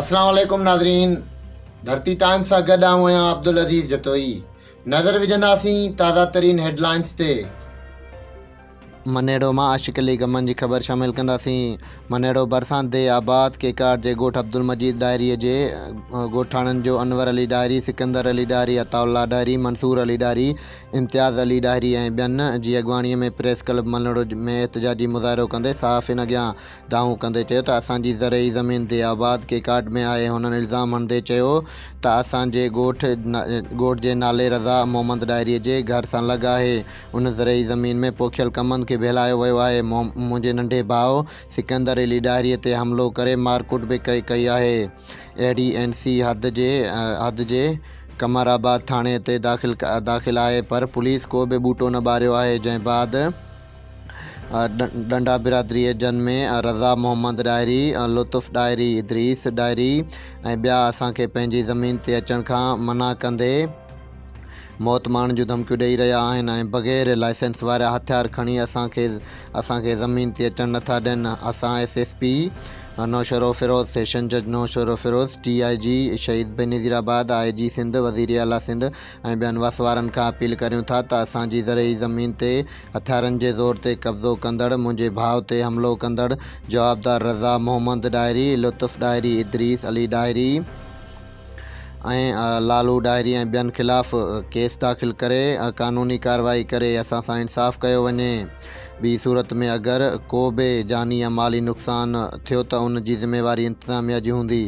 السلام عليڪم ناظرين ڌرتي ٽائمز سان گڏ آئون آهيان عبدالعزيز جتوئي نظر وجهنداسين تازه ترين هيڊلائنز تي. منيڙو مان عاشق علي غمن جي خبر شامل ڪنداسين. منيڙو ڀرسان ديهه آباد ڪيڪاٽ جي ڳوٺ عبدالمجيد ڏاهري جي ڳوٺاڻن جو انور علي ڏاهري، سڪندر علي ڏاهري، عطاء الله ڏاهري، منصور علي ڏاهري، امتياز علي ڏاهري ۽ ٻين جي اڳواڻي ۾ پريس ڪلب منيڙو ۾ احتجاجي مظاهرو ڪندي صحافين اڳيان دانهون ڪندي چيو ته اسان جي زرعي زمين ديهه آباد ڪيڪاٽ ۾ آهي هنن الزام هڻندي چيو ته اسان جي ڳوٺ ڳوٺ جي نالي رضا محمد ڏاهري جي گهر سان لڳ آهي ان زرعي زمين ۾ پوکيل ڪمند کي ڀيلايو ويو آهي منهنجي ننڍي ڀاء سڪندر علي ڏاهري تي حملو ڪري مارڪٽ به ڪئي ڪئي آهي اهڙي اين سي حد جي حد جي قمر آباد ٿاڻي تي داخل داخل آهي پر پوليس ڪو به ٻوٽو نه ٻاريو آهي جنهن بعد ڏنڊا برادريء جن ۾ رضا محمد ڏاهري، لطف ڏاهري، ادريس ڏاهري ۽ ٻيا اسان کي پنهنجي زمين تي اچڻ کان منع ڪندي موت مارڻ جون ڌمڪيون ڏئي رهيا آهن ۽ بغير لائسنس وارا هٿيار کڻي اسان کي اسان کي زمين تي اچڻ نٿا ڏين اسان S S P Naushahro Feroze, session جج نوشهروفيروز، ڊي I جي شهيد بينظيرآباد، آء جي سنڌ، وزير اعليٰ سنڌ ۽ ٻين وس وارن کان اپيل ڪريون ٿا ته اسان جي زرعي زمين تي هٿيارن جي زور تي قبضو ڪندڙ منهنجي ڀاء تي حملو ڪندڙ جوابدار رضا محمد ڏاهري، لطف ڏاهري، ادريس علي ڏاهري ۽ لالو ڏاهري ۽ ٻين خلاف ڪيس داخل ڪري قانوني ڪارروائي ڪري اسان سان انصاف ڪيو وڃي ٻي صورت ۾ اگر ڪو به جاني يا مالي نقصان ٿيو ته ان جي ذميواري انتظاميا جي هوندي.